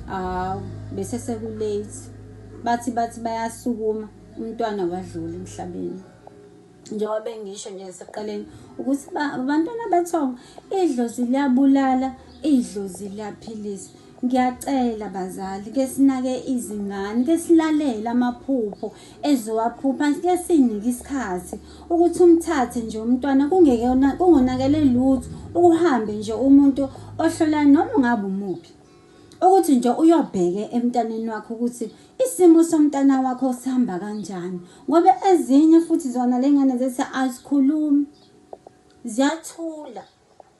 Hawu, bese seku-late. Bathi bayasukuma, umntwana wadlula emhlabeni. Njengoba bengisho nje sekuqaleni ukuthi abantwana bethongo, idlozi liyabulala, idlozi liyaphilisa. Ngiyacela bazali, ke sinake izingane, ke silalele amaphupho ezowaphupha, ke sinike isikhathi ukuthi umthathe nje umntwana kungeke kungonakele lutho, ukuhambe nje umuntu ohlola noma ungabe umuphi. Ukuthi nje uyobheke emntaneni wakho ukuthi isimo somntana wakho sihamba kanjani, ngoba ezinye futhi zona ley'ngane zethu azikhulumi, ziyathula.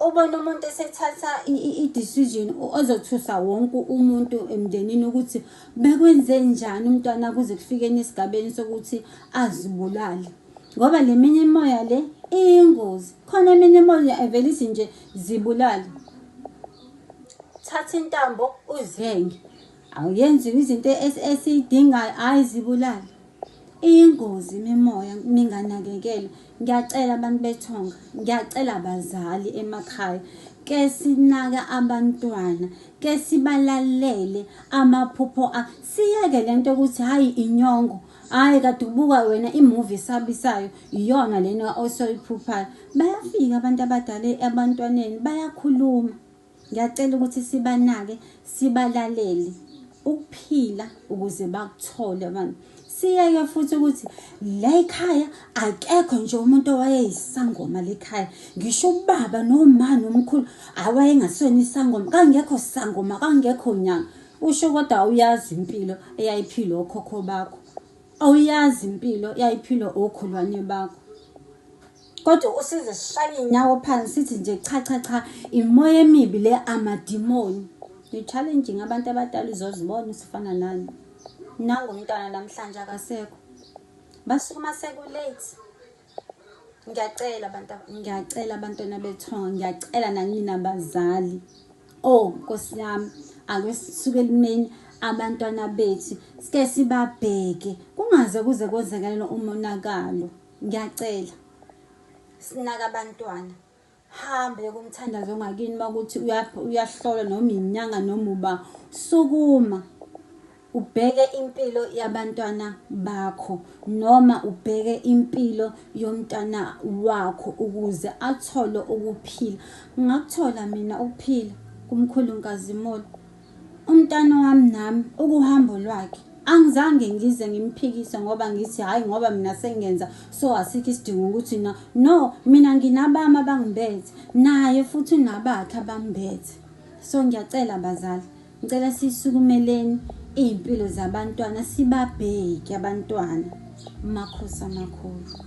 Ubona umuntu esethatha i-decision ozothusa wonke umuntu emndenini ukuthi bekwenze njani umntwana kuze kufikeni esigabeni sokuthi azibulale, ngoba le minye imoya le iyingozi. Khona eminye imoya evele ithi nje zibulale, thatha intambo uzihenge, awuyenziwe izinto esiyidingayo, hhayi zibulale. Iyingozi imimoya minganakekelwa. Ngiyacela abantu bethonga, ngiyacela abazali emakhaya, ke sinake abantwana, ke sibalalele amaphupho a siyeke lento ukuthi hhayi inyongo, hhayi kade ubuka wena imuvi esabisayo, iyona lena osoyiphuphayo. Bayafika abantu abadala ebantwaneni, bayakhuluma. Ngiyacela ukuthi sibanake, sibalalele ukuphila ukuze bakuthole abantu. Siyeke futhi ukuthi la ekhaya akekho nje umuntu owayeyisangoma lekhaya, ngisho ubaba noma nomkhulu awayengasona isangoma, kangekho sangoma, kangekho nyanga. Usho kodwa awuyazi impilo eyayiphilwa okhokho bakho, awuyazi impilo eyayiphilwa okhulwane bakho. Kodwa usize sishaye iy'nyawo phansi sithi nje cha cha cha, imoya emibi le, amadimoni. Ni-challenging abantu abadala, uzozibona usifana nani. Nangu umntwana namhlanje akasekho, basukuma seku-late. Ngiyacela abantu, ngiyacela abantwana bethonga, ngiyacela nanina bazali. Oh Nkosi yami, ake sisuke elimeni abantwana bethu, sike sibabheke kungaze kuze kwenzekale umonakalo. Ngiyacela sinake abantwana, hambe kumthandazo ongakini makuthi uyahlola noma inyanga noma uba, sukuma ubheke impilo yabantwana bakho noma ubheke impilo yomntwana wakho ukuze athole ukuphila. Ngakuthola mina ukuphila kumkhulu Nkazimulo. Umntana wami nami ukuhambo lwakhe angizange ngize ngimphikise ngoba ngithi hhayi ngoba mina sengenza so asikho isidingo ukuthi no no, mina nginabami abangibethe, naye futhi unabakhe abambethe. So ngiyacela bazali, ngicela sisukumeleni iy'mpilo zabantwana, sibabheke abantwana. Makhosi amakhulu.